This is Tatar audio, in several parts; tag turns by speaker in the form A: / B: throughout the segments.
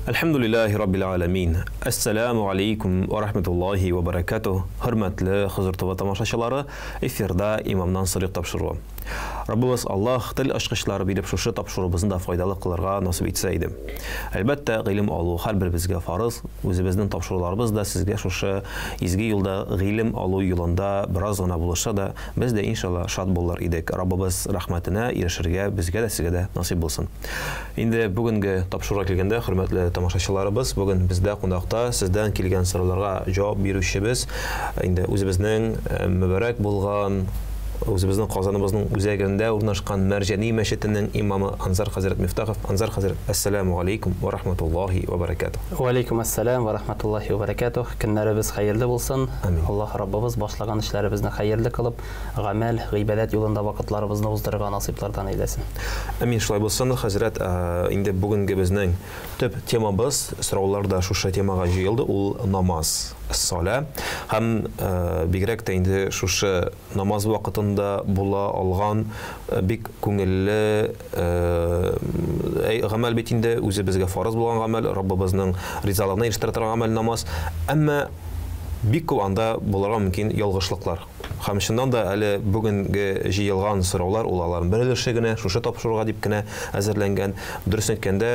A: Әлхәмдүлилләһи раббил галәмин. Әссәламү алейкум ва рахматуллаһи ва баракатуһ. Хөрмәтле Хозур ТВ тамашачылары, эфирда Имамнан сорыйк тапшыруы. Раббыбыз Аллаһ тел ачкычлары биреп шушы тапшыруыбызны да файдалы кылырга насыйп итсә иде. Әлбәттә, гыйлем алу һәрберебезгә фарыз. Үзебезнең тапшыруларыбыз да сезгә шушы изге юлда гыйлем алу юлында бераз гына булышса да, без дә иншалла шат булыр идек. Раббыбыз рәхмәтенә ирешергә безгә дә, сезгә дә насыйп булсын. Инде бүгенге тапшыруга килгәндә, хөрмәтле тамашачыларыбыз, бүген бездә кунакта сездән килгән сорауларга җавап бирүчебез, инде үзебезнең э, мөбарәк булган, үзебезнең Казаныбызның үзәгендә урнашкан Мәрҗани мәчетенең имамы Анзар хәзрәт Мифтахов. Анзар хәзрәт, әссәламу алейкум ва рахматуллаһи ва баракатуһ.
B: Ва алейкум ассалам ва рахматуллаһи ва баракатуһ. Көннәребез хәерле булсын.
A: Амин.
B: Аллаһ Раббыбыз башлаган эшләребезне хәерле кылып, Гамәл, гыйбадәт юлында вакытларыбызны уздырырга насыйплардан әйләсен.
A: Амин, шулай булсын, хәзрәт. Инде бүгенге безнең төп темабыз, сораулар да шушы темага җыелды, ул намаз, салә. Һәм бигрәк тә инде шушы намаз вакытында була алган бик күңелле гамәл бит инде, үзе безгә фарыз булган гамәл, Раббыбызның ризалыгына ирештерә торган гамәл намаз. Әмма бик күп анда булырга мөмкин ялгышлыклар. Һәм чыннан да әле бүгенге җыелган сораулар ул аларның бер өлеше генә, шушы тапшыруга дип кенә әзерләнгән. Дөресен әйткәндә,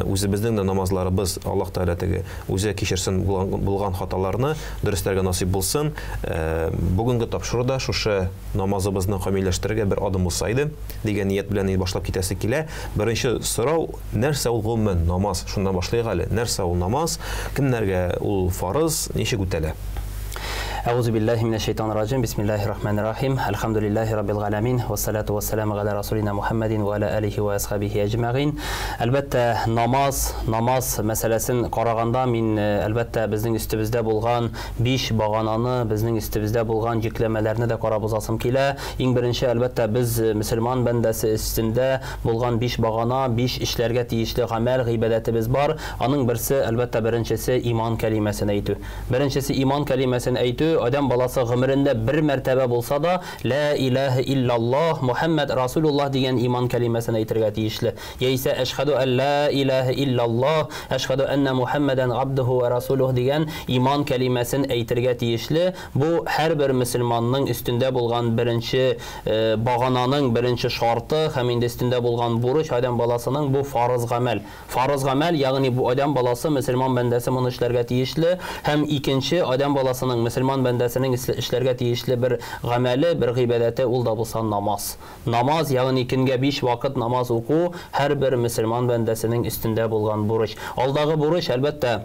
A: үзебезнең дә намазларыбыз Аллаһ Тәгалә теге үзе кичерсен булган хаталарны, дөресләргә насыйп булсын. Бүгенге тапшыру да шушы намазыбызны камилләштерергә бер адым булса иде, дигән ният белән башлап китәсе килә. Беренче сорау, нәрсә ул гомумән намаз? Шуннан башлыйк әле. Нәрсә ул намаз? Кемнәргә ул фарыз? Ничек үтәлә?
B: Әгъузу биллаһи минәш шәйтанир раҗим. Бисмиллаһир рахманир рахим. Әлхәмдүлиллаһи раббил галәмин. Вассалату вассаламу галә расулина Мухаммадин ва аля алихи ва асхабихи әҗмәгыйн. Әлбәттә, намаз, намаз мәсьәләсен караганда мин, әлбәттә, безнең өстебездә булган биш багананы, безнең өстебездә булган йөкләмәләрне дә карап узасым килә. Иң беренче, әлбәттә, без мөселман бәндәсе өстендә булган биш багана, биш эшләргә тиешле гамәл, гыйбадәтебез бар. Аның берсе, әлбәттә, беренчесе, иман кәлимәсен әйтү. Беренчесе, иман кәлимәсен әйтү, адәм баласы гомерендә бер мәртәбә булса да, Лә иләһе илляллаһ, Мухәммәд Расулуллаһ дигән иман кәлимәсен әйтергә тиешле. Яисә Әшһәдү әл лә иләһе илляллаһ, әшһәдү әннә Мухәммәдән габдүһү вә расулүһ дигән иман кәлимәсен әйтергә тиешле. Бу, һәрбер мөселманның өстендә булган беренче багананың беренче шарты һәм инде өстендә булган бурыч адәм баласының бу фарыз гамәл. Фарыз гамәл, ягъни бу адәм баласы, мөселман бәндәсе моны эшләргә тиешле, һәм икенче, адәм баласының, мөселман бәндәсенең эшләргә тиешле бер гамәле, бер гыйбадәте, ул да булса намаз. Намаз, ягъни көнгә биш вакыт намаз уку һәрбер мөселман бәндәсенең өстендә булган бурыч. Алдагы бурыч, әлбәттә,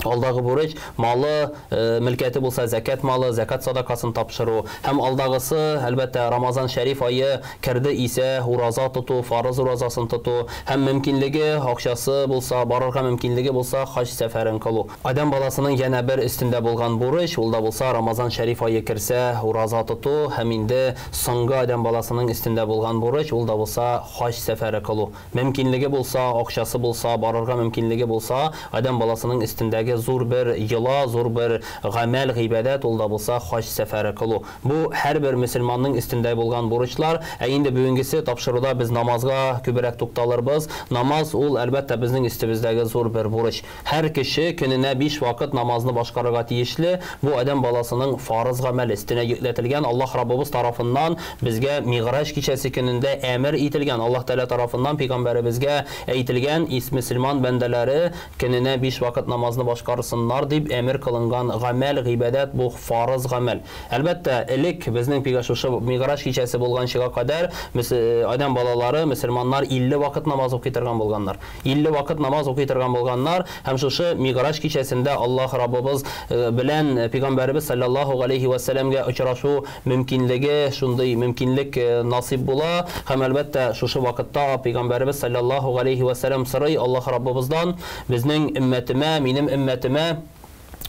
B: Алдагы бурыч, малы, мөлкәте булса, зәкят малы, зәкят садакасын тапшыру. Һәм алдагысы, әлбәттә, Рамазан шәриф ае керде исә, ураза тоту, фарыз уразасын тоту. Һәм мөмкинлеге, акчасы булса, барырга мөмкинлеге булса, хаҗ сәфәрен кылу. Адәм баласының янә бер өстендә булган бурыч, ул да булса, Рамазан шәриф ае керсә, ураза тоту. Һәм инде соңгы адәм баласының өстендә булган бурыч, ул да булса, хаҗ сәфәре кылу. Мөмкинлеге булса, акчасы булса, барырга мөмкинлеге булса, адәм баласының өстендәге зур бер йола, зур бер гамәл, гыйбадәт, ул да булса хаҗ сәфәре кылу. Бу, һәрбер мөселманның өстендә булган бурычлар. Ә инде бүгенгесе тапшыруда без намазга күбрәк тукталырбыз. Намаз ул, әлбәттә, безнең өстебездәге зур бер бурыч. Һәр кеше көненә биш вакыт намазны башкарырга тиешле, бу адәм баласының фарыз гамәле, өстенә йөкләтелгән, Аллаһ Раббыбыз тарафыннан безгә Мигъраҗ кичәсе көнендә әмер ителгән, Аллаһ Тәгалә тарафыннан пәйгамбәребезгә әйтелгән, ис мөселман бәндәләре көненә биш вакыт намазны башкарсыннар дип әмер кылынган гамәл, гыйбадәт, бу фарыз гамәл. Әлбәттә, элек, безнең пига шушы Мигъраҗ кичәсе булганчыга кадәр, мөсе адәм балалары, мөселманнар 50 вакыт намаз укый торган булганнар. 50 вакыт намаз укый торган булганнар һәм шушы Мигъраҗ кичәсендә Аллаһ Раббыбыз белән Пәйгамбәребез салләллаһу галәйһи вә сәлләмгә очрашу мөмкинлеге, шундый мөмкинлек насыйп була һәм, әлбәттә, шушы вакытта Пәйгамбәребез салләллаһу галәйһи вә сәлләм сорый Аллаһ Раббыбыздан, Безнең өммәтемә, минем өммәтемә,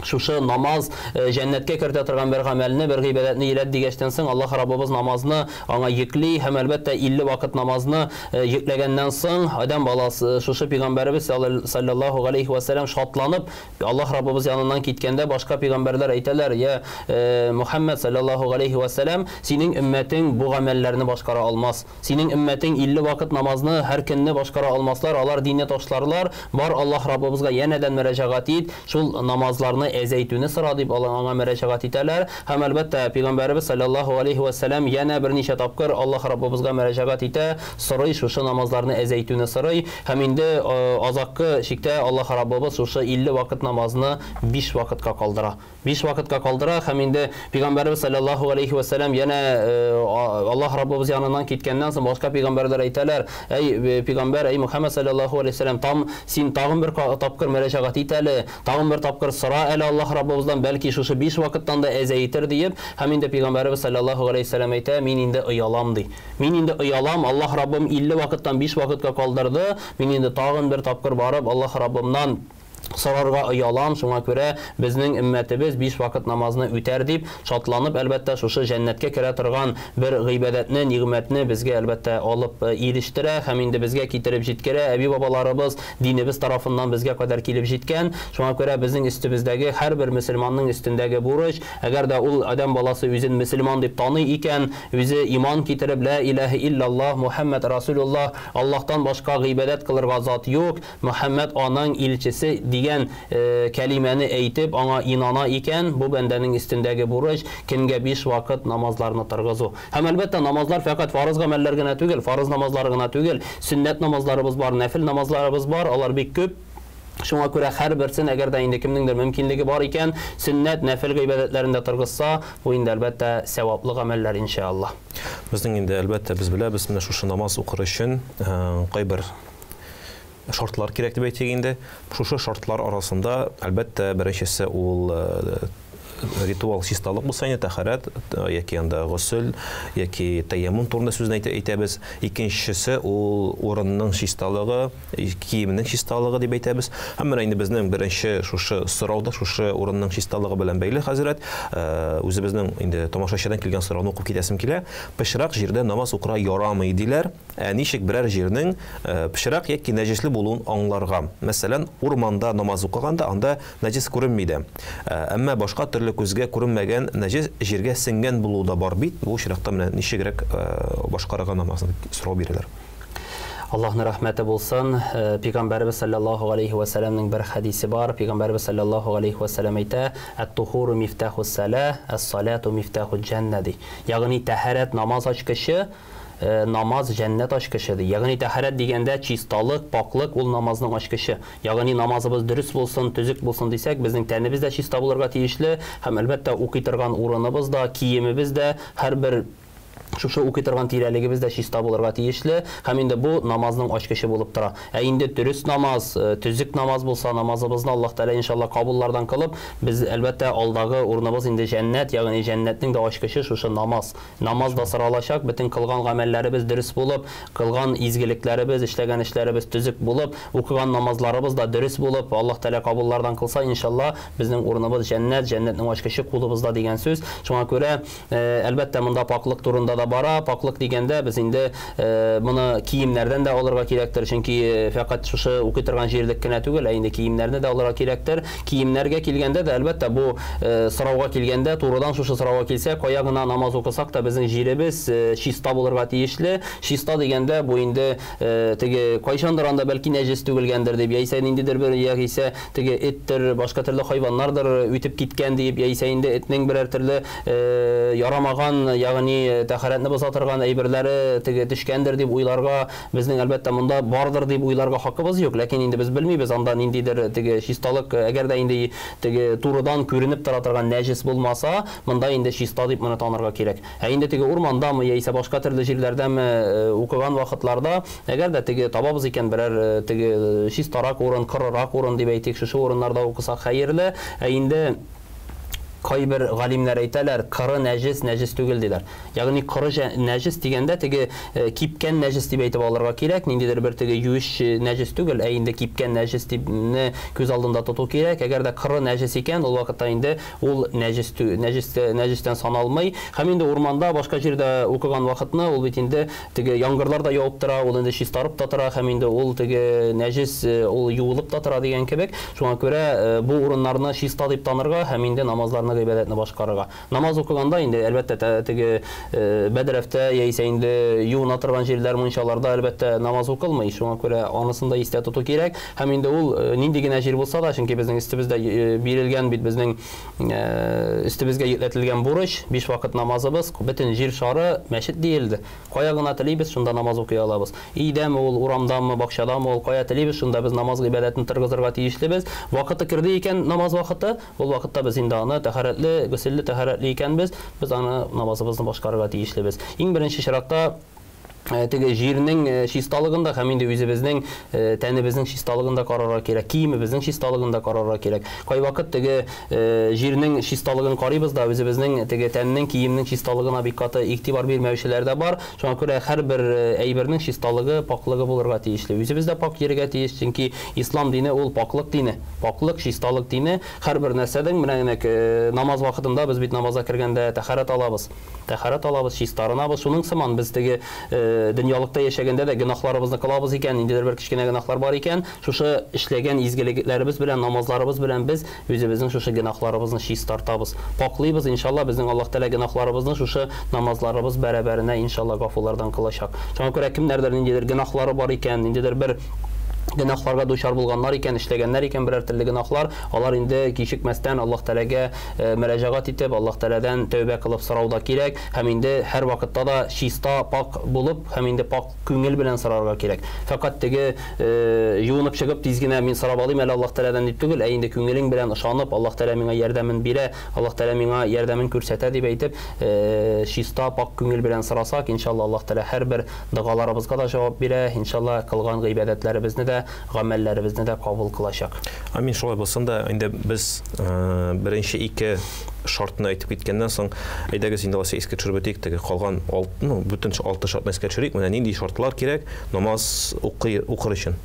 B: Шушы намаз җәннәткә кертә торган бер гамәлне, бер гыйбадәтне өйрәт дигәчтән соң, Аллаһ Раббыбыз намазны аңа йөкли һәм, әлбәттә, 50 вакыт намазны йөкләгәннән соң, адәм баласы, шушы пәйгамбәребез саллаллаһу галәйһи вә сәлләм шатланып, Аллаһ Раббыбыз яныннан киткәндә, башка пәйгамбәрләр әйтәләр: "Я Мөхәммәд саллаллаһу галәйһи вә сәлләм, синең өммәтең бу гамәлләрне башкара алмас. Синең өммәтең 50 вакыт намазны һәр көнне башкара алмаслар, алар динне ташларлар, бар Аллаһ Раббыбызга янәдән мөрәҗәгать ит, шул намазларны әзәйтүне сора, дип аңа мөрәҗәгать итәләр. Һәм, әлбәттә, Пәйгамбәребез салләллаһу галәйһи вә сәлләм янә берничә тапкыр Аллаһ Раббыбызга мөрәҗәгать итә, сорый, шушы намазларны әзәйтүне сорый. Һәм инде азаккы чиктә Аллаһ Раббыбыз шушы 50 вакыт намазны биш вакытка калдыра. Биш вакытка калдыра һәм инде Пәйгамбәребез салләллаһу галәйһи вә сәлләм янә Аллаһ Раббыбыз яныннан киткәннән соң башка пәйгамбәрләр әйтәләр: "Әй пәйгамбәр, әй Мөхәммәд салләллаһу галәйһи вә сәлләм, там син тагын бер тапкыр мөрәҗәгать ит әле, тагын бер тапкыр сора әле Аллаһ Раббыбыздан, бәлки шушы биш вакыттан да әзәйтер", диеп, һәм инде Пәйгамбәребез салләллаһу галәйһи вә сәлләм әйтә: "Мин инде оялам", ди. Мин инде оялам, Аллаһ Раббым 50 вакыттан биш вакытка калдырды, мин инде тагын бер тапкыр барып Аллаһ Раббымнан сорарга оялам, шуңа күрә безнең өммәтебез биш вакыт намазны үтәр дип, шатланып, әлбәттә, шушы җәннәткә керә торган бер гыйбадәтне, нигъмәтне безгә, әлбәттә, алып ирештерә һәм инде безгә китереп җиткерә. Әби-бабаларыбыз динебез тарафыннан безгә кадәр килеп җиткән. Шуңа күрә безнең өстебездәге, һәрбер мөселманның өстендәге бурыч, әгәр дә ул адәм баласы үзен мөселман дип таный икән, үзе иман китереп, Лә иләһе илляллаһ, Мухәммәд расүлуллаһ, Аллаһтан башка гыйбадәт кылырга зат юк, Мөхәммәд аның илчесе дигән кәлимәне әйтеп, аңа инана икән, бу бәндәнең өстендәге бурыч, көнгә биш вакыт намазларны торгызу. Һәм, әлбәттә, намазлар фәкать фарыз гамәлләр генә түгел, фарыз намазлары гына түгел, сөннәт намазларыбыз бар, нәфел намазларыбыз бар, алар бик күп. Шуңа күрә һәрберсен, әгәр дә инде кемнеңдер мөмкинлеге бар икән, сөннәт, нәфел гыйбадәтләрен дә торгызса, бу инде, әлбәттә, сәваплы гамәлләр, иншәАллаһ.
A: Безнең инде, әлбәттә, без беләбез, менә шушы намаз укыр өчен кайбер шартлар кирәк дип әйтик инде. Шушы шартлар арасында, әлбәттә, беренчесе ул ритуал чисталык булса инде, тәһарәт яки анда госел яки тәяммум турында сүзне әйтәбез. Икенчесе ул урынның чисталыгы, киемнең чисталыгы дип әйтәбез. Һәм менә инде безнең беренче шушы сорау да шушы урынның чисталыгы белән бәйле, хәзрәт. Үзебезнең инде тамашачыдан килгән сорауны укып китәсем килә. Пычрак җирдә намаз укырга ярамый диләр. Ә ничек берәр җирнең пычрак яки нәҗесле булуын аңларга? Мәсәлән, урманда намаз укыганда анда нәҗес күренми дә. Әмма башка төрле күзгә күренмәгән нәҗес җиргә сеңгән булуы да бар бит. Бу очракта менә ничегрәк башкарырга намазны дип сорау бирәләр.
B: Аллаһның рәхмәте булсын. Пәйгамбәребез салләллаһу галәйһи вә сәлләмнең бер хәдисе бар. Пәйгамбәребез салләллаһу галәйһи вә сәлләм әйтә, Әт-тухуру мифтахус саләһ, әс-саләту мифтахул җәннә, ди. Ягъни тәһарәт намаз ачкычы, Намаз, җәннәт ачкычы, ди. Ягъни тәһарәт дигәндә чисталык, пакьлык ул намазның ачкычы. Ягъни намазыбыз дөрес булсын, төзек булсын дисәк, безнең тәнебез дә чиста булырга тиешле һәм, әлбәттә, укый торган урыныбыз да, киемебез дә, һәрбер шушы укый торган тирәлегебез дә чиста булырга тиешле һәм инде бу намазның ачкычы булып тора. Ә инде дөрес намаз, төзек намаз булса, намазыбызны Аллаһ Тәгалә, иншалла, кабуллардан кылып, без, әлбәттә, алдагы урыныбыз инде җәннәт, ягъни җәннәтнең дә ачкычы шушы намаз. Намаз да соралачак, бөтен кылган гамәлләребез дөрес булып, кылган изгелекләребез, эшләгән эшләребез төзек булып, укыган намазларыбыз да дөрес булып, Аллаһ Тәгалә кабуллардан кылса, иншалла, безнең урыныбыз җәннәт, җәннәтнең ачкычы кулыбызда дигән сүз. Шуңа күрә, әлбәттә, монда пакьлык турында да бара. Пакьлык дигәндә, без инде моны киемнәрдән дә алырга кирәктер, чөнки фәкать шушы укый торган җирлек кенә түгел, ә инде киемнәрне дә алырга кирәктер. Киемнәргә килгәндә дә, әлбәттә, бу сорауга килгәндә, турыдан шушы сорауга килсәк, кая гына намаз укысак та, безнең җиребез чиста булырга тиешле. Чиста дигәндә, бу инде теге кайчандыр анда бәлки нәҗес түгелгәндер дип, яисә ниндидер бер, яисә теге эттер, башка төрле хайваннардыр үтеп киткән диеп, яисә инде этнең берәр төрле ярамаган, ягъни тәһарәтне боза торган әйберләре теге төшкәндер дип уйларга Безнең, әлбәттә, монда бардыр дип уйларга хакыбыз юк, ләкин инде без белмибез, анда ниндидер теге чисталык, әгәр дә инде теге турыдан күренеп тора торган нәҗес булмаса, монда инде чиста дип моны танырга кирәк. Ә инде теге урмандамы яисә башка төрле җирләрдәме укыган вакытларда, әгәр дә теге табабыз икән берәр теге чистарак урын, корырак урын дип әйтик, шушы урыннарда укысак хәерле. Ә инде. Кайбер галимнәр әйтәләр, коры нәҗес нәҗес түгел диләр. Ягъни коры нәҗес дигәндә теге кипкән нәҗес дип әйтеп алырга кирәк, ниндидер бер теге юеш нәҗес түгел, ә инде кипкән нәҗес дипне күз алдында тоту кирәк. Әгәр дә коры нәҗес икән, ул вакытта инде ул нәҗес нәҗестән саналмый. Һәм инде урманда, башка җирдә укыган вакытны ул бит инде теге яңгырлар да явып тора, ул инде чистарып та тора, һәм инде ул теге нәҗес ул юылып та тора дигән кебек. Шуңа күрә бу урыннарны чиста дип танырга һәм инде намазларны, гыйбадәтне башкарырга. Намаз укыганда инде әлбәттә теге бәдрәфтә яисә инде юына торган җирләр, мунчаларда әлбәттә намаз укылмый. Шуңа күрә анысын да истә тоту кирәк. Һәм инде ул нинди генә җир булса да, чөнки безнең өстебездә бирелгән бит, безнең өстебезгә йөкләтелгән бурыч, биш вакыт намазыбыз, бөтен җир шары мәчет диелде. Кая гына телибез, шунда намаз укый алабыз. Өйдәме ул, урамдамы, бакчадамы ул, кая телибез, шунда без намаз гыйбадәтен торгызырга тиешлебез. Вакыты керде икән намаз вакыты, ул вакытта без инде аны тәһарәтле, гөселле, тәһарәтле икәнбез, без аны намазыбызны башкарырга тиешлебез. Иң беренче чиратта теге җирнең чисталыгын да һәм инде үзебезнең тәнебезнең чисталыгын да карарга кирәк, киемебезнең чисталыгын да карарга кирәк. Кайвакыт теге җирнең чисталыгын карыйбыз да, үзебезнең теге тәннең, киемнең чисталыгына бик каты игътибар бирмәүчеләр дә бар. Шуңа күрә һәрбер әйбернең чисталыгы, пакълыгы булырга тиешле. Үзебез дә пак йөрергә тиеш, чөнки ислам дине ул паклык дине. Паклык, чисталык дине. Һәрбер нәрсәдең, менә генә намаз вакытында без бит намазга кергәндә тәһарәт алабыз. Тәһарәт алабыз, чистарынабыз. Шуның сыман без теге дөньялыкта яшәгәндә дә гөнаһларыбызны кылабыз икән, ниндидер бер кечкенә гөнаһлар бар икән, шушы эшләгән изгелекләребез белән, намазларыбыз белән без үзебезнең шушы гөнаһларыбызны чистартабыз, паклыйбыз. Иншалла, безнең Аллаһ Тәгалә гөнаһларыбызны шушы намазларыбыз бәрабәренә иншалла гафулардан кылачак. Шуңа күрә кемнәрдер ниндидер гөнаһлары бар икән, ниндидер бер гөнаһларга дучар булганнар икән, эшләгәннәр икән берәр төрле гөнаһлар, алар инде кичекмәстән Аллаһ Тәгаләгә мөрәҗәгать итеп, Аллаһ Тәгаләдән тәүбә кылып сорау да кирәк, һәм инде һәр вакытта да чиста, пак булып, һәм инде пак күңел белән сорарга кирәк. Фәкать теге юынып чыгып тиз генә мин сорап алыйм әле Аллаһ Тәгаләдән дип түгел, ә инде күңелең белән ышанып, Аллаһ Тәгалә миңа ярдәмен бирә, Аллаһ Тәгалә миңа ярдәмен күрсәтә дип әйтеп, чиста, пак күңел белән сорасак, иншалла Аллаһ Тәгалә һәрбер догаларыбызга да җавап бирә, иншалла кылган гыйбадәтләребезне дә, гамәлләребезне дә кабул кылачак.
A: Амин, шулай булсын да, инде без беренче ике шартны әйтеп киткәннән соң, әйдәгез инде алайса искә төшереп үтик, теге калган бөтен алты шартны искә төшерик. Менә нинди шартлар кирәк намаз укыр өчен?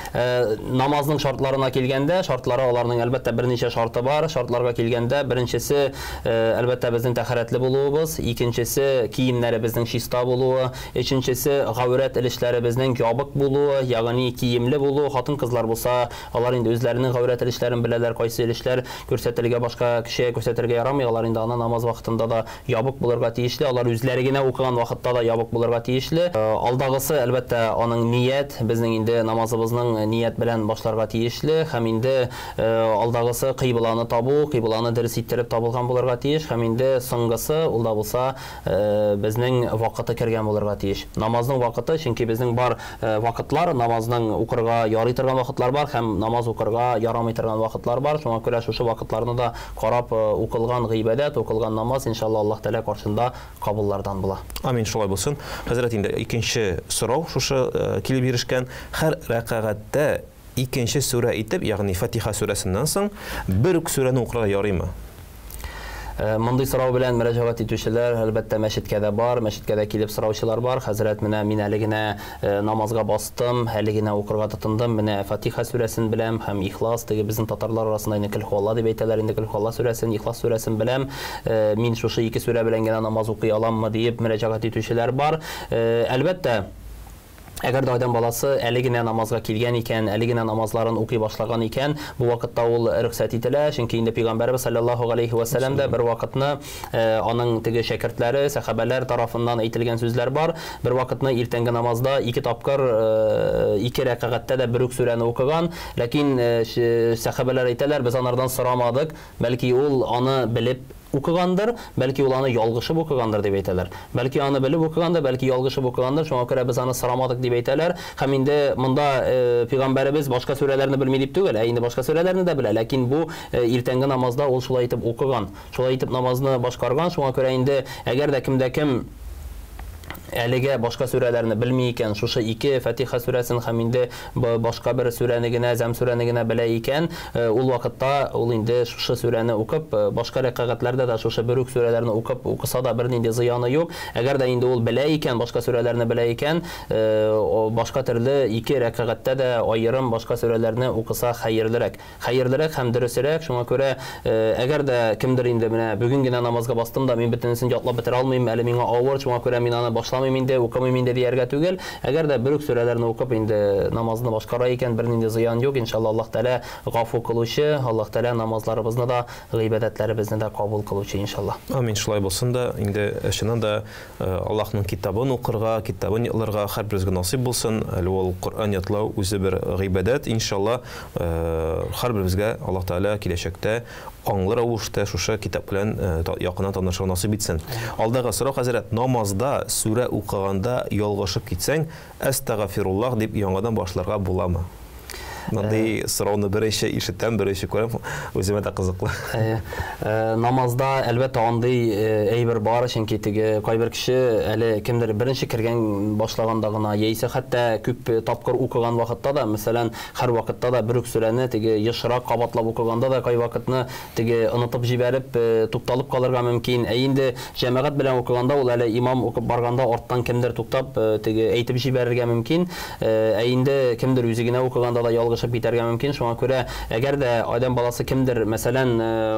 B: Намазның шартларына килгәндә, шартлары аларның әлбәттә берничә шарты бар. Шартларга килгәндә, беренчесе әлбәттә безнең тәһарәтле булуыбыз, икенчесе киемнәребезнең чиста булуы, өченчесе гаурәт өлешләребезнең ябык булуы, ягъни киемле булу. Хатын-кызлар булса, алар инде үзләренең гаурәт өлешләрен беләләр, кайсы өлешләр күрсәтелгә, башка кешегә күрсәтергә ярамый, алар инде аны намаз вакытында да ябык булырга тиешле, алар үзләре генә укыган вакытта да ябык булырга тиешле. Алдагысы әлбәттә аның ният, безнең инде намазыбызның ният белән башларга тиешле, һәм инде алдагысы кыйбланы табу, кыйбланы дөрес иттереп табылган булырга тиеш, һәм инде соңгысы ул да булса безнең вакыты кергән булырга тиеш. Намазның вакыты, чөнки безнең бар вакытлар, намазның укырга ярый торган вакытлар бар һәм намаз укырга ярамый торган вакытлар бар. Шуңа күрә шушы вакытларны да карап укылган гыйбадәт, укылган намаз иншалла Аллаһ Тәгалә каршында кабуллардан була.
A: Амин, шулай булсын. Хәзрәт, инде икенче сорау шушы килеп ирешкән. Һәр рәкәгатьтә икенче сүрә итеп, ягъни Фатиха сүрәсеннән соң бер үк сүрәне укырга ярыймы?
B: Мондый сорау белән мөрәҗәгать итүчеләр әлбәттә мәчеткә дә бар, мәчеткә дә килеп сораучылар бар. Хәзрәт, менә мин әле генә намазга бастым, әле генә укырга тотындым, менә Фатиха сүрәсен беләм һәм Ихлас, теге безнең татарлар арасында инде Көл-Хуалла дип әйтәләр, инде Көл-Хуалла сүрәсен, Ихлас сүрәсен беләм. Мин шушы ике сүрә белән генә намаз укый аламмы диеп мөрәҗәгать итүчеләр бар. Әлбәттә, әгәр дә адәм баласы әле генә намазга килгән икән, әле генә намазларын укый башлаган икән, бу вакытта ул рөхсәт ителә, чөнки инде Пәйгамбәрбез саллаллаһу алейхи ва сәлләм дә бер вакытны аның теге шәкертләре, сәхабәләр тарафыннан әйтелгән сүзләр бар. Бер вакытны иртәнге намазда ике тапкыр ике рәкәгатьтә дә бер үк сүрәне укыган, ләкин сәхабәләр әйтәләр, без анардан сорамадык, бәлки ул аны белеп укыгандыр, бәлки ул аны ялгышып укыгандыр дип әйтәләр. Бәлки аны белеп укыгандыр, бәлки ялгышып укыгандыр, шуңа күрә без аны сорамадык дип әйтәләр. Һәм инде монда пәйгамбәребез башка сүрәләрне белми дип түгел, ә инде башка сүрәләрне дә белә, ләкин бу иртәнге намазда ул шулай итеп укыган, шулай итеп намазны башкарган. Шуңа күрә инде әгәр дә кемдә кем Әлегә башка сүрәләрне белми икән, шушы ике Фатиха сүрәсен һәм инде башка бер сүрәне генә, Зәм сүрәне генә белә икән, ул вакытта ул инде шушы сүрәне укып, башка рәкәгатьләрдә дә шушы бер үк сүрәләрне укып укыса да бернинди зыяны юк. Әгәр дә инде ул белә икән, башка сүрәләрне белә икән, башка төрле ике рәкәгатьтә дә аерым башка сүрәләрне укыса хәерлерәк. Хәерлерәк һәм дөресерәк, шуңа күрә, әгәр дә кемдер инде менә бүген генә намазга бастым да, мин бөтенесен ятлап бетерә алмыйм, әле миңа авыр, шуңа күрә мин аны башламыйм инде, укымыйм инде дияргә түгел. Әгәр дә бер үк сүрәләрне укып инде намазны башкара икән, бернинди зыян юк, иншалла Аллаһ Тәгалә гафу кылучы, Аллаһ Тәгалә намазларыбызны да, гыйбадәтләребезне дә кабул кылучы, иншалла.
A: Амин, шулай булсын да, инде чыннан да Аллаһның китабын укырга, китабын ятларга һәрберебезгә насыйп булсын. Әле ул Коръән ятлау үзе бер гыйбадәт, иншалла, һәрберебезгә Аллаһ Тәгалә киләчәктә аңлы рәвештә шушы китап белән якыннан танышырга насыйп итсен. Алдагы сорау, хәзрәт, намазда сүрә укыганда ялгышып китсәң, әстәгафируллаһ дип яңадан башларга буламы? Мондый сорауны беренче ишетәм, беренче күрәм, үземә дә кызыклы.
B: Намазда, әлбәттә, андый әйбер бар, чөнки теге кайбер кеше әле кемдер беренче кергән башлаганда гына, яисә хәтта күп тапкыр укыган вакытта да, мәсәлән, һәр вакытта да бер үк сүрәне теге ешрак кабатлап укыганда да кайвакытны теге онытып җибәреп, тукталып калырга мөмкин. Ә инде җәмәгать белән укыганда ул әле имам укып барганда арттан кемдер туктап, теге әйтеп җибәрергә мөмкин. Ә инде кемдер үзе генә укыганда да ялгышып китәргә мөмкин. Шуңа күрә, әгәр дә адәм баласы кемдер, мәсәлән,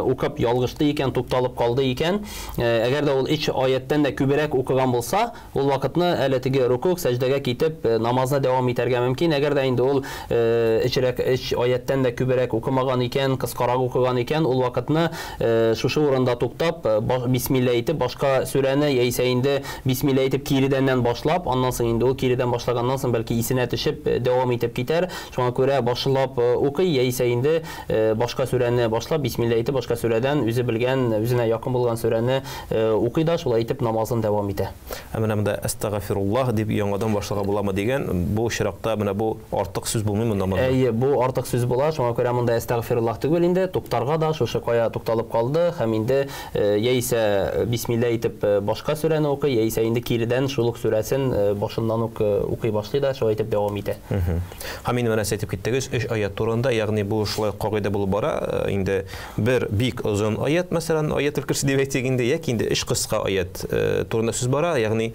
B: укып ялгышты икән, тукталып калды икән, әгәр дә ул өч аяттән дә күбрәк укыган булса, ул вакытны әле теге рукуг, сәҗдәгә китеп, намазны дәвам итәргә мөмкин. Әгәр дә инде ул өчрәк, өч аяттән дә күбрәк укымаган икән, кыскарак укыган икән, ул вакытны шушы урында туктап, бисмилла әйтеп, башка сүрәне, яисә инде бисмилла әйтеп киредәннән башлап, аннан соң инде ул киредән башлаганнан соң бәлки исенә төшеп, дәвам итеп китәр. Шуңа күрә башлап укый, яисә инде башка сүрәне башлап, бисмилла әйтеп, башка сүрәдән үзе белгән, үзенә якын булган сүрәне укый да, шулай итеп намазын дәвам итә.
A: Ә менә монда әстәгафируллаһ дип яңадан башларга буламы дигән, бу очракта менә бу артык сүз булмыймы намазда?
B: Әйе, бу артык сүз була, шуңа күрә монда әстәгфируллаһ түгел инде, туктарга да, шушы кая тукталып калды, һәм инде яисә бисмилла әйтеп башка сүрәне укый, яисә инде киредән шул ук сүрәсен башыннан ук укый башлый да, шулай итеп дәвам итә.
A: Һәм инде менә сез әйтеп киттегез, өч аят турында, ягъни бу шулай кагыйдә булып бара, инде бер бик озын аят, мәсәлән, аятел көрси дип әйтик инде, яки инде өч кыска аят турында сүз бара, ягъни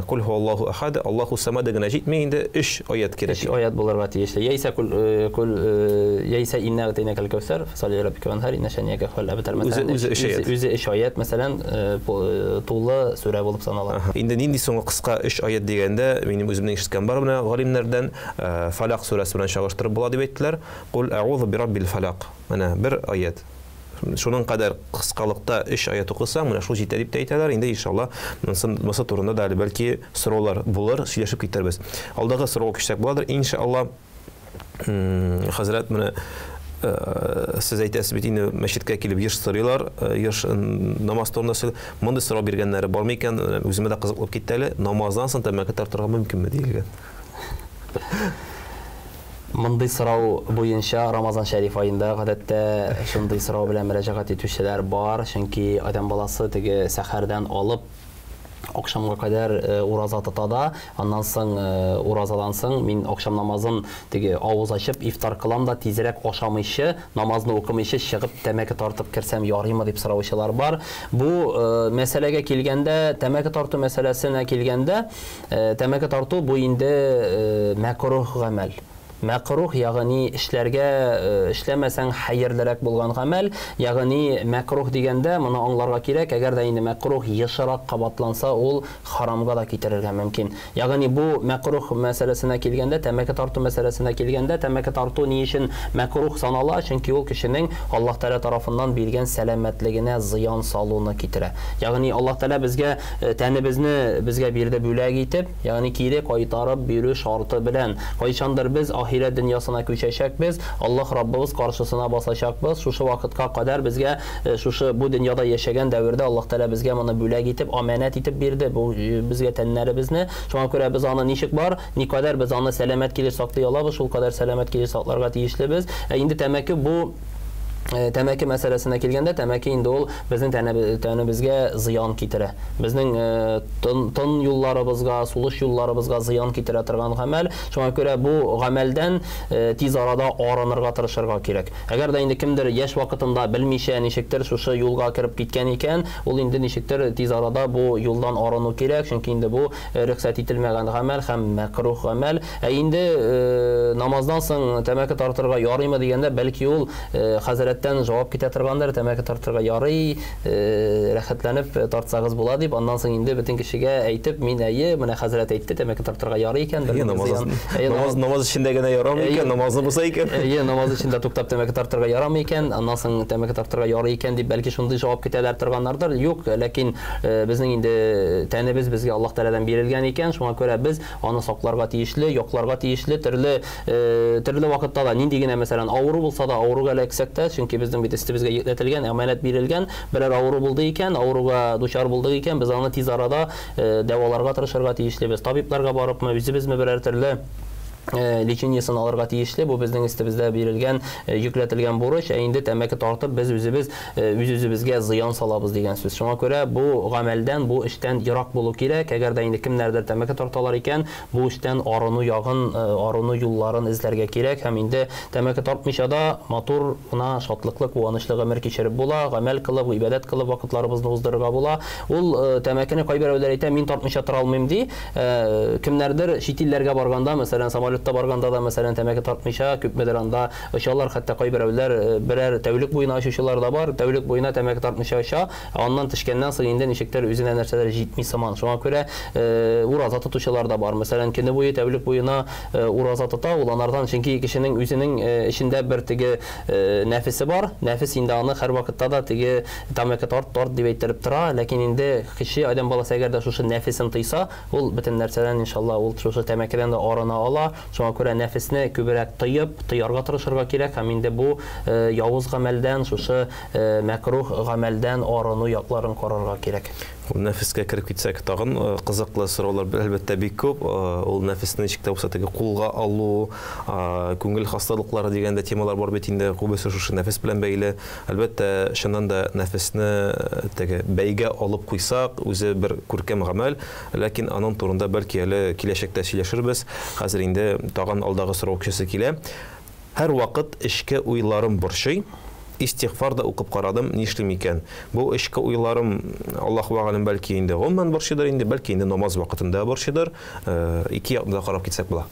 A: Кул һуаллаһу ахад, Аллаһу самад гына җитми инде, өч аят кирәк.
B: Өч аят булырга тиешле. Яисә кул кул яисә инна атайнакал кәүсәр, фасалли раббика ванхар, инна шанияка хуал абтар, мәсәлән.
A: Үзе өч аят.
B: Үзе өч аят, мәсәлән, тулы сүрә булып санала.
A: Инде нинди соңгы кыска өч аят дигәндә, минем үземнең ишеткән бар менә галимнәрдән, Фалак сүрәсе белән чагыштырып була дип әйттеләр. Кул әгъузу бираббил фалак. Менә бер аят. Шуның кадәр кыскалыкта өч аят укысаң, менә шул җитә дип тә әйтәләр. Инде иншалла, монысы турында да әле бәлки сораулар булыр, сөйләшеп китәрбез. Алдагы сорауга күчсәк буладыр, иншалла. Хәзрәт, менә сез әйтәсез бит инде, мәчеткә килеп еш сорыйлар, еш намаз турында сөйли. Мондый сорау биргәннәре бармы икән? Үземә дә кызык булып китте әле. Намаздан соң тәмәке тартырга мөмкинме диелгән.
B: Мондый сорау буенча Рамазан шәриф аенда гадәттә шундый сорау белән мөрәҗәгать итүчеләр бар, чөнки адәм баласы теге сәхәрдән алып акшамга кадәр ураза тота да, аннан соң уразадан соң мин акшам намазын теге авыз ачып ифтар кылам да, тизрәк ашамыйчы, намазны укымыйчы чыгып тәмәке тартып керсәм ярыймы дип сораучылар бар. Бу мәсьәләгә килгәндә, тәмәке тарту мәсьәләсенә килгәндә, тәмәке тарту бу инде мәкруһ гамәл. Мәкруһ, ягъни эшләргә эшләмәсәң хәерлерәк булган гамәл, ягъни мәкруһ дигәндә моны аңларга кирәк, әгәр дә инде мәкруһ ешрак кабатланса, ул харамга да китерергә мөмкин. Ягъни бу мәкруһ мәсьәләсенә килгәндә, тәмәке тарту мәсьәләсенә килгәндә, тәмәке тарту ни өчен мәкруһ санала? Чөнки ул кешенең Аллаһ Тәгалә тарафыннан биргән сәламәтлегенә зыян салуны китерә. Ягъни Аллаһ Тәгалә безгә тәнебезне безгә бирде бүләк итеп, ягъни кире кайтарып бирү шарты белән. Кайчандыр без ахирәт дөньясына күчәчәкбез, Аллаһ Раббыбыз каршысына басачакбыз. Шушы вакытка кадәр безгә шушы бу дөньяда яшәгән дәвердә Аллаһ Тәгалә безгә моны бүләк итеп, аманәт итеп бирде, бу безгә тәннәребезне. Шуңа күрә без аны ничек бар, никадәр без аны сәламәт килеш саклый алабыз, шул кадәр сәламәт килеш сакларга тиешлебез. Ә инде тәмәке бу Тәмәке мәсьәләсенә килгәндә, тәмәке инде ул безнең тәнебезгә зыян китерә. Безнең тын юлларыбызга, сулыш юлларыбызга зыян китерә торган гамәл. Шуңа күрә бу гамәлдән тиз арада арынырга тырышырга кирәк. Әгәр дә инде кемдер яшь вакытында белмичә ничектер шушы юлга кереп киткән икән, ул инде ничектер тиз арада бу юлдан арыну кирәк, чөнки инде бу рөхсәт ителмәгән гамәл һәм мәкруһ гамәл. Ә инде намаздан соң тәмәке тартырга ярыймы дигәндә, бәлки ул хәзрәттән җавап китә торгандыр, тәмәке тартырга ярый, рәхәтләнеп тартсагыз була дип, аннан соң инде бөтен кешегә әйтеп, мин әйе, менә хәзрәт әйтте, тәмәке тартырга ярый икән, бер
A: намаз эчендә генә ярамый икән, намазны боза икән.
B: Әйе, намаз эчендә туктап тәмәке тартырга ярамый икән, аннан соң тәмәке тартырга ярый икән дип, бәлки шундый җавап китәләр торганнардыр. Юк, ләкин безнең инде тәнебез безгә Аллаһ Тәгаләдән бирелгән икән, шуңа күрә без аны сакларга тиешле, якларга тиешле, төрле вакытта да нинди генә, мәсәлән, авыру булса да, авыруга эләксәк тә, чөнки безнең бит өстебезгә йөкләтелгән, әманәт бирелгән, берәр авыру булды икән, авыруга дучар булдык икән, без аны тиз арада дәваларга тырышырга тиешлебез. Табибларга барыпмы, үзебезме берәр төрле лечениесен алырга тиешле, бу безнең өстебездә бирелгән, йөкләтелгән бурыч. Ә инде тәмәке тартып без үзебез үз-үзебезгә зыян салабыз дигән сүз. Шуңа күрә бу гамәлдән, бу эштән ерак булу кирәк. Әгәр дә инде кемнәрдер тәмәке тарталар икән, бу эштән арыну ягын, арыну юлларын эзләргә кирәк. Һәм инде тәмәке тартмыйча да матур гына, шатлыклы, куанычлы гомер кичереп була, гамәл кылып, гыйбадәт кылып вакытларыбызны уздырырга була. Ул тәмәкене кайберәүләр әйтә, мин тартмыйча тора алмыйм ди. Кемнәрдер чит илләргә барганда, мәсәлән, самолетта барганда да, мәсәлән, тәмәке тартмыйча күпмедер анда очалар, хәтта кайберәүләр берәр тәүлек буена очучылар да бар, тәүлек буена тәмәке тартмыйча оча, аннан төшкәннән соң инде ничектер үзенә нәрсәләр җитми сыман. Шуңа күрә ураза тотучылар да бар. Мәсәлән, көне буе, тәүлек буена ураза тота, ул анардан, чөнки кешенең үзенең эчендә бер теге нәфесе бар. Нәфес инде аны һәр вакытта да теге тәмәке тарт, тарт дип әйттереп тора, ләкин инде кеше, адәм баласы әгәр дә шушы нәфесен тыйса, ул бөтен нәрсәдән иншалла ул шушы тәмәкедән дә арына ала. Шуңа күрә нәфесне күбрәк тыеп, тыярга тырышырга кирәк һәм инде бу явыз гамәлдән, шушы мәкруһ гамәлдән арыну якларын карарга кирәк.
A: Ул нәфескә кереп китсәк, тагын кызыклы сораулар әлбәттә бик күп. Ул нәфесне ничек тә булса теге кулга алу, күңел хасталыклары дигән дә темалар бар бит инде, күбесе шушы нәфес белән бәйле. Әлбәттә, чыннан да нәфесне теге бәйгә алып куйсак, үзе бер күркәм гамәл, ләкин аның турында бәлки әле киләчәктә сөйләшербез. Хәзер инде тагын алдагы сорау кешесе килә. Һәр вакыт эчке уйларым борчый. Истигъфар да укып карадым, нишлим икән? Бу эчке уйларым, Аллаһу әгаләм, бәлки инде гомумән борчыйдыр инде, бәлки инде намаз вакытында борчыйдыр. Ике якны да карап китсәк була.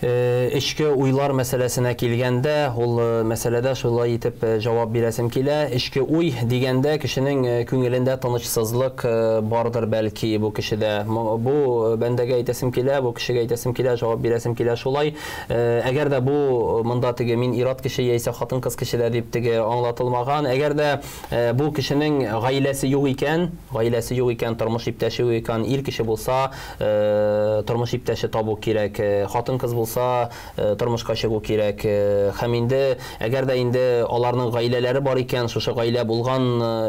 B: Эчке уйлар мәсьәләсенә килгәндә, ул мәсьәләдә шулай итеп җавап бирәсем килә. Эчке уй дигәндә кешенең күңелендә тынычсызлык бардыр бәлки бу кешедә. Бу бәндәгә әйтәсем килә, бу кешегә әйтәсем килә, җавап бирәсем килә шулай. Әгәр дә бу монда теге мин ир-ат кеше яисә хатын-кыз кешедә дип теге аңлатылмаган. Әгәр дә бу кешенең гаиләсе юк икән, гаиләсе юк икән, тормыш иптәше юк икән, ир кеше булса, тормыш иптәше табу кирәк, хатын-кыз булса, тормышка чыгу кирәк. Һәм инде әгәр дә инде аларның гаиләләре бар икән, шушы гаилә булган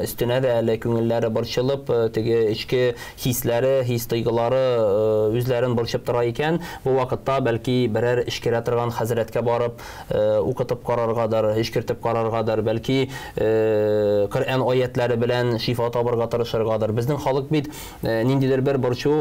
B: өстенә дә әле күңелләре борчылып, теге эчке хисләре, хис тойгылары үзләрен борчып тора икән, бу вакытта бәлки берәр эчкерә торган хәзрәткә барып укытып караргадыр, эчкертеп караргадыр, бәлки Коръән аятлары белән шифа табырга тырышыргадыр. Безнең халык бит ниндидер бер борчу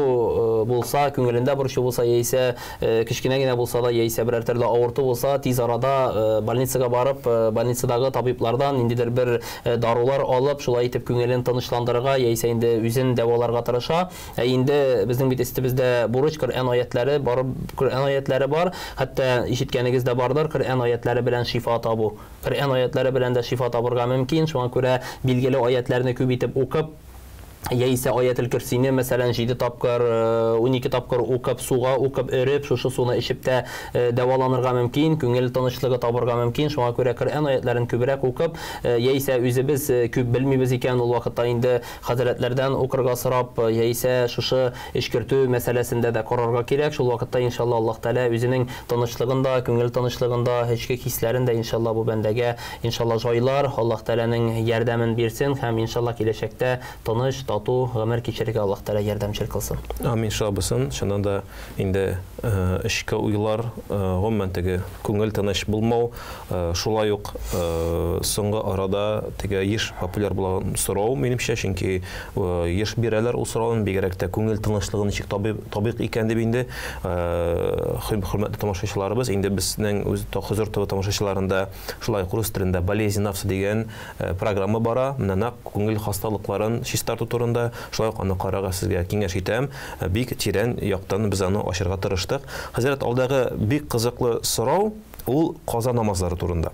B: булса, күңелендә борчу булса, яисә кечкенә генә булса да, яисә берәр төрле авырту булса, тиз арада больницага барып, больницадагы табиблардан ниндидер бер дарулар алып, шулай итеп күңелен тынычландырырга, яисә инде үзен дәваларга тырыша. Ә инде безнең бит өстебездә бурыч, Коръән аятлары бар, Коръән аятлары бар, хәтта ишеткәнегез дә бардыр, Коръән аятлары белән шифа табу. Коръән аятлары белән дә шифа табырга мөмкин, шуңа күрә билгеле аятларны күп итеп укып, яисә аятел көрсине, мәсәлән, 7 тапкыр, 12 тапкыр укып, суга укып, өреп, шушы суны эчеп тә дәваланырга мөмкин, күңел тынычлыгы табырга мөмкин. Шуңа күрә Коръән аятларын күбрәк укып, яисә үзебез күп белмибез икән, ул вакытта инде хәзрәтләрдән укырга сорап, яисә шушы эчкертү мәсьәләсендә дә карарга кирәк. Шул вакытта иншалла Аллаһ Тәгалә үзенең тынычлыгын да, күңел тынычлыгын да, эчке хисләрен дә иншалла бу бәндәгә иншалла җайлар, Аллаһ Тәгаләнең ярдәмен бирсен һәм иншалла киләчәктә тыныч, тату гомер кичерергә Аллаһ Тәгалә ярдәмчел кылсын.
A: Амин, шулай булсын. Чыннан да инде эчке уйлар, гомумән теге күңел тыныч булмау, шулай ук соңгы арада теге еш популяр булган сорау, минемчә, чөнки еш бирәләр ул сорауны, бигрәк тә күңел тынычлыгын ничек табыйк икән дип инде, хөрмәтле тамашачыларыбыз, инде безнең үз Хозур ТВ тамашачыларында шулай ук рус телендә «Болезнь нафса» дигән программа бара, менә нәкъ күңел хасталыкларын чистарту турында, шулай ук аны карарга сезгә киңәш итәм. Бик тирән яктан без аны ачырга тырыштык. Хәзрәт, алдагы бик кызыклы сорау, ул каза намазлары турында.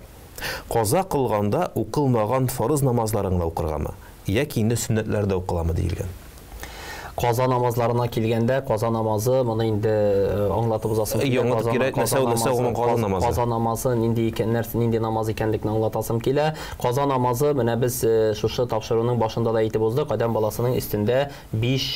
A: Каза кылганда укылмаган фарыз намазларын гына укыргамы, яки инде сөннәтләр дә укыламы диелгән?
B: Каза намазларына килгәндә, каза намазы, моны инде аңлатып узасым килә.
A: Аңлатып кирәк, нәрсә ул, нәрсә ул каза намазы?
B: Каза намазы нинди икән, нәрсә, нинди намаз икәнлекне аңлатасым килә. Каза намазы, менә без шушы тапшыруның башында да әйтеп уздык, адәм баласының өстендә 5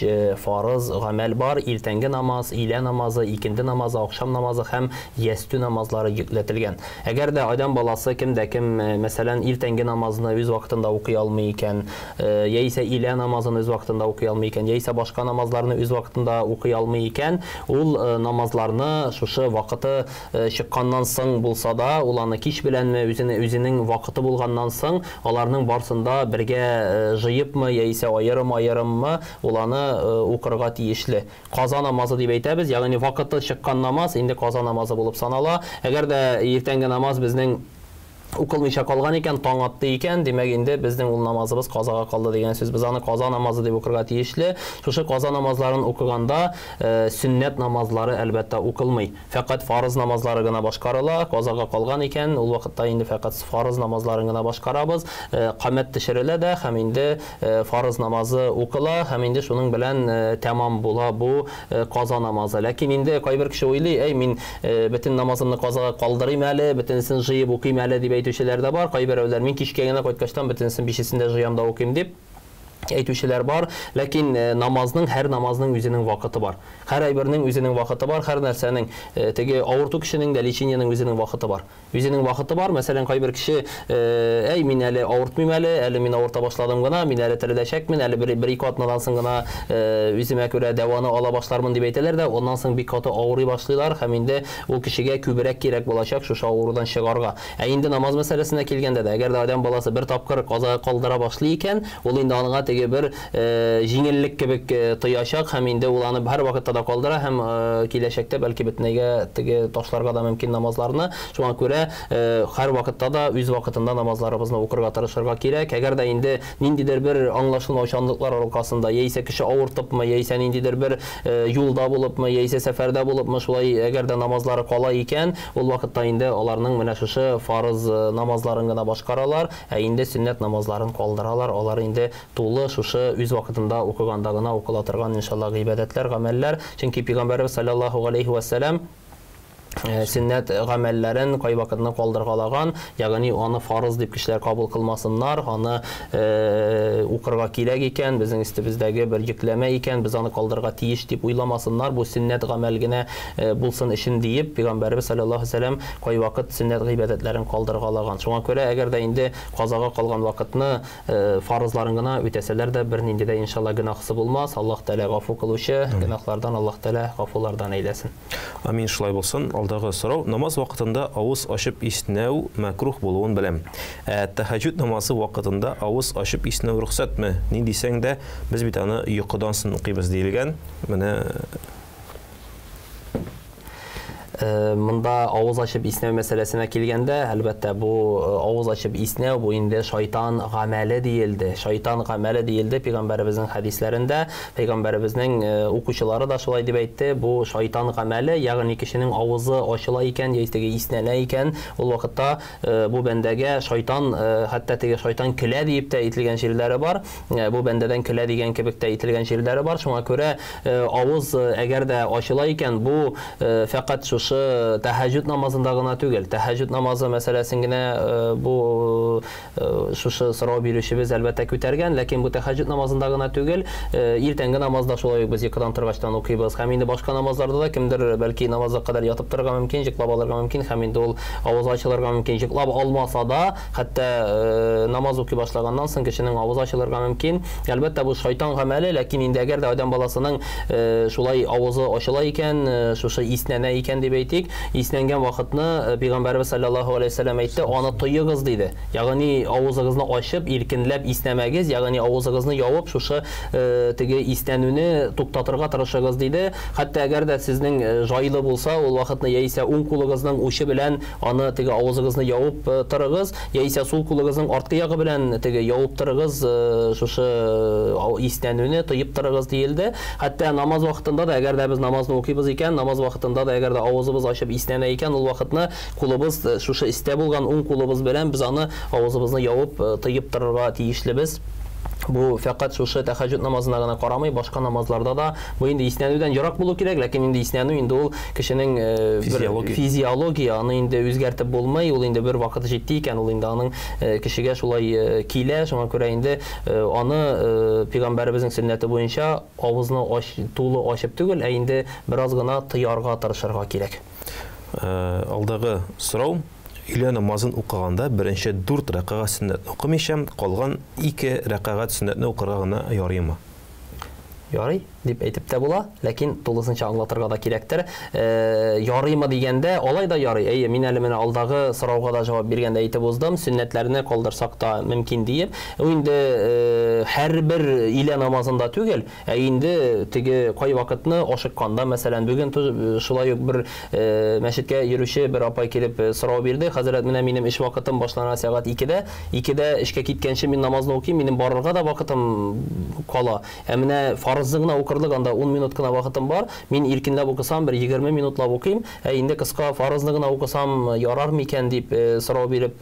B: фарыз гамәл бар: иртәнге намаз, илә намазы, икенде намазы, акшам намазы һәм ястү намазлары йөкләтелгән. Әгәр дә адәм баласы кем дә кем, мәсәлән, иртәнге намазны үз вакытында укый алмый икән, яисә илә намазын үз вакытында укый алмый икән, яисә башка намазларны үз вакытында укый алмый икән, ул намазларны шушы вакыты чыкканнан соң булса да, ул аны кич беләнме, үзенең вакыты булганнан соң, аларның барсында бергә җыепмы, яисә аерым-аерыммы, ул аны укырга тиешле. Каза намазы дип әйтәбез, ягъни вакыты чыккан намаз инде каза намазы булып санала. Әгәр дә иртәнге намаз безнең укылмыйча калган икән, таң атты икән, димәк инде безнең ул намазыбыз казага калды дигән сүз. Без аны каза намазы дип укырга тиешле. Шушы каза намазларын укыганда сөннәт намазлары әлбәттә укылмый. Фәкать фарыз намазлары гына башкарыла. Казага калган икән, ул вакытта инде фәкать фарыз намазларын гына башкарабыз. Камәт төшерелә дә һәм инде фарыз намазы укыла һәм инде шуның белән тәмам була бу каза намазы. Ләкин инде кайбер кеше уйлый, әй, мин бөтен намазымны казага калдырыйм әле, бөтенесен җыеп укыйм әле дип әйтүчеләр дә бар. Кайберәүләр мин кичкә генә кайткачтан бөтенесен бишесен дә җыям да укыйм дип әйтүчеләр бар. Ләкин намазның, һәр намазның үзенең вакыты бар. Һәр әйбернең үзенең вакыты бар, һәр нәрсәнең, теге авырту кешенең дә, лечениенең үзенең вакыты бар. Үзенең вакыты бар. Мәсәлән, кайбер кеше, әй, мин әле авыртмыйм әле, әле мин авырта башладым гына, мин әле тереләчәкмен, әле бер ике атнадан соң гына үземә күрә дәваны ала башлармын дип әйтәләр дә, аннан соң бик каты авырый башлыйлар һәм инде ул кешегә күбрәк кирәк булачак шушы авырудан чыгарга. Ә инде намаз мәсьәләсенә килгәндә дә, әгәр дә адәм баласы бер тапкыр казага калдыра башлый икән, ул инде аңа теге бер җиңеллек кебек тоячак һәм инде ул аны һәр вакытта да калдыра һәм киләчәктә бәлки бөтенләйгә теге ташларга да мөмкин намазларны. Шуңа күрә һәр вакытта да үз вакытында намазларыбызны укырга тырышырга кирәк. Әгәр дә инде ниндидер бер аңлашылмаучанлыклар аркасында, яисә кеше авыртыпмы, яисә ниндидер бер юлда булыпмы, яисә сәфәрдә булыпмы, шулай әгәр дә намазлары кала икән, ул вакытта инде аларның менә шушы фарыз намазларын гына башкаралар, ә инде сөннәт намазларын калдыралар. Алар инде тулы шушы үз вакытында укыганда гына укыла торган иншалла гыйбадәтләр, гамәлләр. Чөнки Пәйгамбәрбез саллаллаһу алейхи ва сәлләм сөннәт гамәлләрен кайвакытны калдыргалаган, ягъни аны фарыз дип кешеләр кабул кылмасыннар, аны укырга кирәк икән, безнең өстебездәге бер йөкләмә икән, без аны калдырырга тиеш дип уйламасыннар, бу сөннәт гамәл генә булсын өчен диеп Пәйгамбәрбез саллаллаһу алейһи ва сәлләм кайвакыт сөннәт гыйбадәтләрен калдыргалаган. Шуңа күрә әгәр дә инде казага калган вакытны фарызларын гына үтәсәләр дә бернинди дә иншалла гөнаһсы булмас. Аллаһ Тәгалә гафу кылучы, гөнаһлардан Аллаһ Тәгалә гафулардан әйләсен.
A: Амин, шулай булсын. Алдагы сорау: намаз вакытында авыз ачып иснәү мәкрух булуын беләм. Ә тәһәҗҗүд намазы вакытында авыз ачып иснәү рөхсәтме? Ни дисәң дә, без бит аны йокыдан соң укыйбыз диелгән. Менә
B: монда авыз ачып иснәү мәсьәләсенә килгәндә, әлбәттә, бу авыз ачып иснәү бу инде шайтан гамәле диелде. Шайтан гамәле диелде Пәйгамбәребезнең хәдисләрендә. Пәйгамбәребезнең укучылары да шулай дип әйтте. Бу шайтан гамәле, ягъни кешенең авызы ачыла икән, яисә теге иснәнә икән, ул вакытта бу бәндәгә шайтан, хәтта теге шайтан көлә диеп тә әйтелгән җирләре бар. Бу бәндәдән көлә дигән кебек тә әйтелгән җирләре бар. Шуңа күрә авыз әгәр дә ачыла икән, бу фәкать шушы шушы тәһәҗҗүд намазында гына түгел. Тәһәҗҗүд намазы мәсьәләсен генә бу шушы сорау бирүчебез әлбәттә күтәргән, ләкин бу тәһәҗҗүд намазында гына түгел, иртәнге намазда шулай ук без йокыдан торгачтан укыйбыз. Һәм инде башка намазларда да кемдер бәлки намазга кадәр ятып торырга мөмкин, йоклап алырга мөмкин һәм инде ул авызы ачылырга мөмкин. Йоклап алмаса да, хәтта намаз укый башлаганнан соң кешенең авызы ачылырга мөмкин. Әлбәттә, бу шайтан гамәле, ләкин инде әгәр дә адәм баласының шулай авызы ачыла икән, шушы иснәнә икән дип әйтик, иснәнгән вакытны Пәйгамбәребез саллаллаһу алейһи вәсәлләм әйтте, аны тоегыз диде. Ягъни авызыгызны ачып, иркенләп иснәмәгез, ягъни авызыгызны ябып, шушы теге иснәнүне туктатырга тырышыгыз диде. Хәтта әгәр дә сезнең җайлы булса, ул вакытны яисә уң кулыгызның учы белән аны теге авызыгызны ябып торыгыз, яисә сул кулыгызның арткы ягы белән теге ябып торыгыз, шушы иснәнүне тыеп торыгыз диелде. Хәтта намаз вакытында да, әгәр дә без намазны укыйбыз икән, намаз вакытында да әгәр дә авызыбыз ачып иснәнә икән, ул вакытны кулыбыз шушы истә булган уң кулыбыз белән без аны авызыбызны ябып тыеп торырга тиешлебез. Бу фәкать шушы тәһәҗҗүд намазына гына карамый, башка намазларда да бу инде иснәнүдән ерак булу кирәк, ләкин инде иснәнү инде ул кешенең бер физиология, аны инде үзгәртеп булмый, ул инде бер вакыт җитте икән, ул инде аның кешегә шулай килә, шуңа күрә инде аны пәйгамбәребезнең сөннәте буенча авызны тулы ачып түгел, ә инде бераз гына тыярга тырышырга кирәк.
A: Алдагы сорау. Өйлә намазын укыганда беренче 4 рәкәгать сөннәтне укымыйча, калган 2 рәкәгать сөннәтне укырга гына ярыймы?
B: Ярый дип әйтеп тә була, ләкин тулысынча аңлатырга да кирәктер. Ярыймы дигәндә, алай да ярый. Әйе, мин әле менә алдагы сорауга да җавап биргәндә әйтеп уздым, сөннәтләрне калдырсак та мөмкин диеп. Ул инде һәрбер өйлә намазында түгел, ә инде теге кай вакытны ашыкканда, мәсәлән, бүген шулай ук бер мәчеткә йөрүче бер апай килеп сорау бирде. Хәзрәт, менә минем эш вакытым башлана сәгать 2-дә. 2-дә эшкә киткәнче мин намазны укыйм, минем барырга да вакытым кала. Ә менә фарызны гына укырлык анда 10 минут кына вакытым бар. Мин иркенләп укысам, бер 20 минутлап укыйм. Ә инде кыска фарызны гына укысам ярар микән дип сорау биреп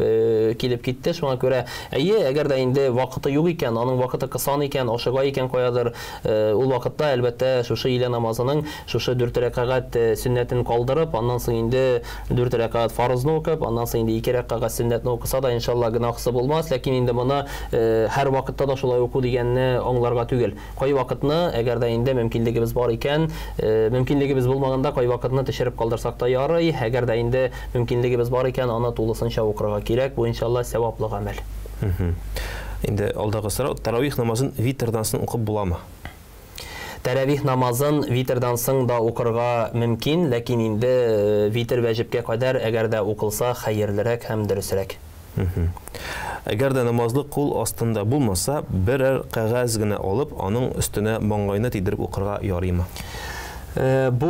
B: килеп китте. Шуңа күрә, әйе, әгәр дә инде вакыты юк икән, аның вакыты кысан икән, ашыга икән каядыр, ул вакытта әлбәттә шушы өйлә намазының шушы 4 рәкәгать сөннәтен калдырып, аннан соң инде 4 рәкәгать фарызны укып, аннан соң инде 2 рәкәгать сөннәтне укыса да иншалла гөнаһсы булмас, ләкин инде моны һәр вакытта да шулай уку дигәнне аңларга түгел. Кай вакытны, әгәр дә инде мөмкинлегебез бар икән, мөмкинлегебез булмаганда кай вакытны төшереп калдырсак та ярый, әгәр дә инде мөмкинлегебез бар икән, аны тулысынча укырга кирәк, бу иншалла саваплы гамәл.
A: Инде алдагы сорау, таравих намазын витрдан соң укып буламы?
B: Тәравих намазын витрдан соң да укырга мөмкин, ләкин инде витр вәҗибкә кадәр әгәр дә укылса хәерлерәк һәм дөресрәк.
A: Әгәр дә намазлык кул астында булмаса, берәр кәгазь генә алып, аның өстенә маңгайны тидереп укырга ярыймы?
B: Бу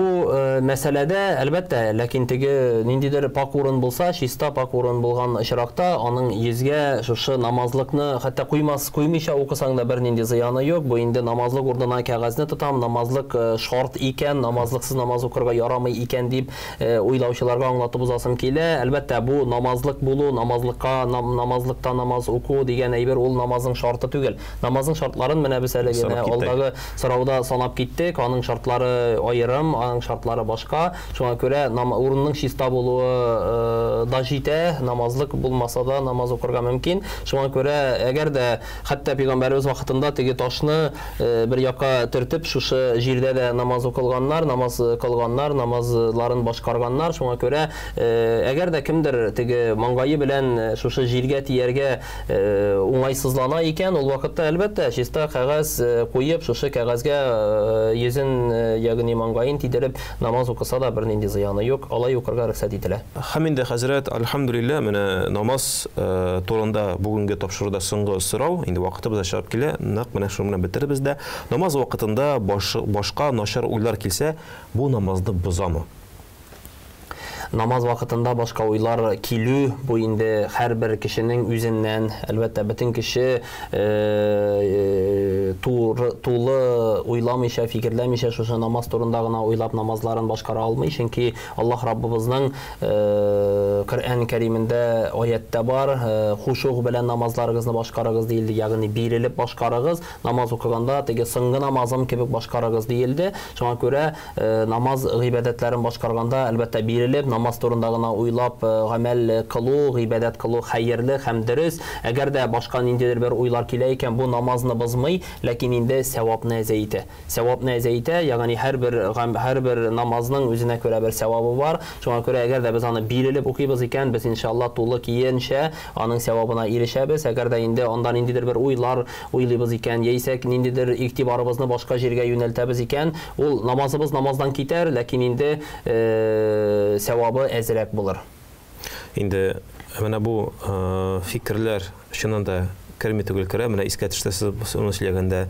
B: мәсьәләдә әлбәттә, ләкин теге ниндидер пак урын булса, чиста пак урын булган очракта, аның йөзгә шушы намазлыкны хәтта куймыйча укысаң да бернинди зыяны юк. Бу инде намазлык урынына кәгазьне тотам, намазлык шарт икән, намазлыксыз намаз укырга ярамый икән дип уйлаучыларга аңлатып узасым килә. Әлбәттә, бу намазлык булу, намазлыкка, намазлыкта намаз уку дигән әйбер ул намазның шарты түгел. Намазның шартларын менә без әле генә алдагы сорауда санап киттек. Аның шартлары аерым, аның шартлары башка. Шуңа күрә урынның чиста булуы да җитә, намазлык булмаса да намаз укырга мөмкин. Шуңа күрә әгәр дә хәтта пәйгамбәребез вакытында теге ташны бер якка төртеп, шушы җирдә дә намаз укылганнар, намаз кылганнар, намазларын башкарганнар. Шуңа күрә әгәр дә кемдер теге маңгае белән шушы җиргә тияргә уңайсызлана икән, ул вакытта әлбәттә чиста кәгазь куеп, шушы кәгазьгә йөзен, ягъни маңгаен тидереп намаз укыса да бернинди зыяны юк, алай укырга рөхсәт ителә.
A: Һәм инде хәзрәт, альхамдулилла, менә намаз турында бүгенге тапшыруда соңгы сорау, инде вакытыбыз да чыгып килә, нәкъ менә шуны белән бетеребез дә. Намаз вакытында башка начар уйлар килсә, бу намазны бозамы?
B: Намаз вакытында башка уйлар килү, бу инде һәрбер кешенең үзеннән, әлбәттә, бөтен кеше тулы уйламыйча, фикерләмичә, шушы намаз турында гына уйлап намазларын башкара алмый, чөнки Аллаһ Раббыбызның Коръән Кәримендә аятьтә бар, хушуг белән намазларыгызны башкарыгыз диелде, ягъни бирелеп башкарыгыз, намаз укыганда теге соңгы намазым кебек башкарыгыз диелде. Шуңа күрә намаз гыйбадәтләрен башкарганда, әлбәттә, бирелеп, намаз турында гына уйлап гамәл кылу, гыйбадәт кылу хәерле һәм дөрес. Әгәр дә башка ниндидер бер уйлар килә икән, бу намазны бозмый, ләкин инде сәвапны әзәйтә. Сәвапны әзәйтә, ягъни һәрбер һәрбер намазның үзенә күрә бер сәвабы бар. Шуңа күрә әгәр дә без аны бирелеп укыйбыз икән, без иншалла тулы киенчә аның сәвабына ирешәбез. Әгәр дә инде анда ниндидер бер уйлар уйлыйбыз икән, яисә ниндидер игътибарыбызны башка җиргә юнәлтәбез икән, ул намазыбыз намаздан китәр, ләкин инде сәвабы әзрәк булыр.
A: Инде менә бу фикерләр чыннан да керми түгел керә. Менә искә төште сез моны сөйләгәндә,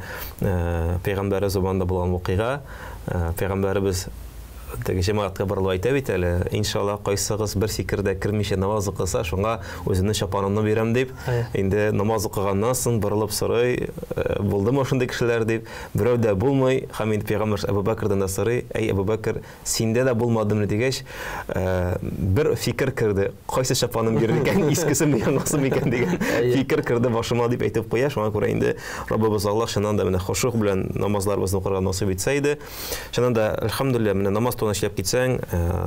A: пәйгамбәребез заманында булган вакыйга. Пәйгамбәребез теге җәмәгатькә борылып әйтә бит әле, иншалла, кайсыгыз бер фикер дә кермичә намаз укыса, шуңа үземнең чапанымны бирәм дип. Инде намаз укыганнан соң борылып сорый, булдымы шундый кешеләр дип. Берәү дә булмый. Һәм инде пәйгамбәр Әбу Бәкердән дә сорый, әй Әбу Бәкер, Синдә дә булмадымы дигәч, бер фикер керде. Кайсы чапаным бирер икән, искесеме, яңасымы икән дигән фикер керде башыма дип әйтеп куя. Шуңа күрә инде Раббыбыз Аллаһ чыннан да менә хошук белән намазларыбызны укырга насыйп итсә иде. Чыннан да, әлхәмдүлилләһ, менә намаз турында сөйләп китсәң,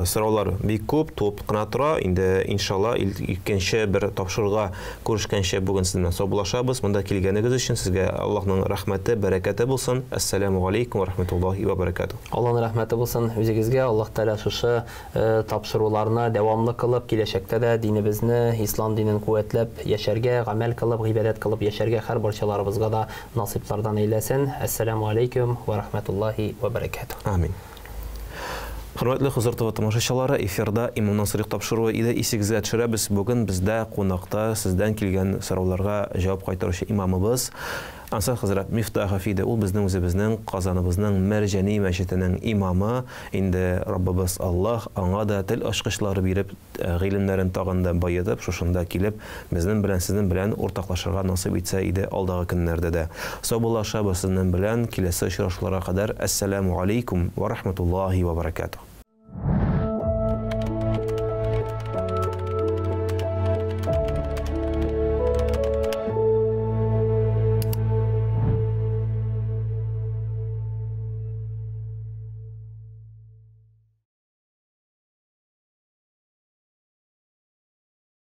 A: сораулар бик күп, туып кына тора. Инде иншалла икенче бер тапшыруга күрешкәнче бүген сезнең белән саубуллашабыз. Монда килгәнегез өчен сезгә Аллаһның рәхмәте, бәрәкәте булсын. Әссәламү галәйкүм вә рахмәтуллаһи вә бәрәкәтүһ.
B: Алланың рәхмәте булсын үзегезгә. Аллаһ Тәгалә шушы тапшыруларны дәвамлы кылып, киләчәктә дә динебезне, ислам динен куәтләп яшәргә, гамәл кылып, гыйбадәт кылып яшәргә һәр барчаларыбызга да насыйплардан әйләсен. Әссәламү аләйкүм вә рахмәтуллаһи вә бәрәкәтүһ.
A: Амин. Хөрмәтле Хозур ТВ тамашачылары, эфирда Имамнан сорыйк тапшыруы иде. Исегезгә төшерәбез, бүген бездә кунакта сездән килгән сорауларга җавап кайтаручы имамыбыз Ансар хәзрәт Мифтахов иде. Ул безнең үзебезнең Казаныбызның Мәрҗани мәчетенең имамы. Инде Раббыбыз Аллаһ аңа да тел ачкычлары биреп, гыйлемнәрен тагын да баетып, шушында килеп, безнең белән, сезнең белән уртаклашырга насыйп итсә иде алдагы көннәрдә дә. Саубуллашабыз сезнең белән, киләсе очрашуларга кадәр, әссәләмү алейкум вә рахматуллаһи вә бәрәкәтүһ.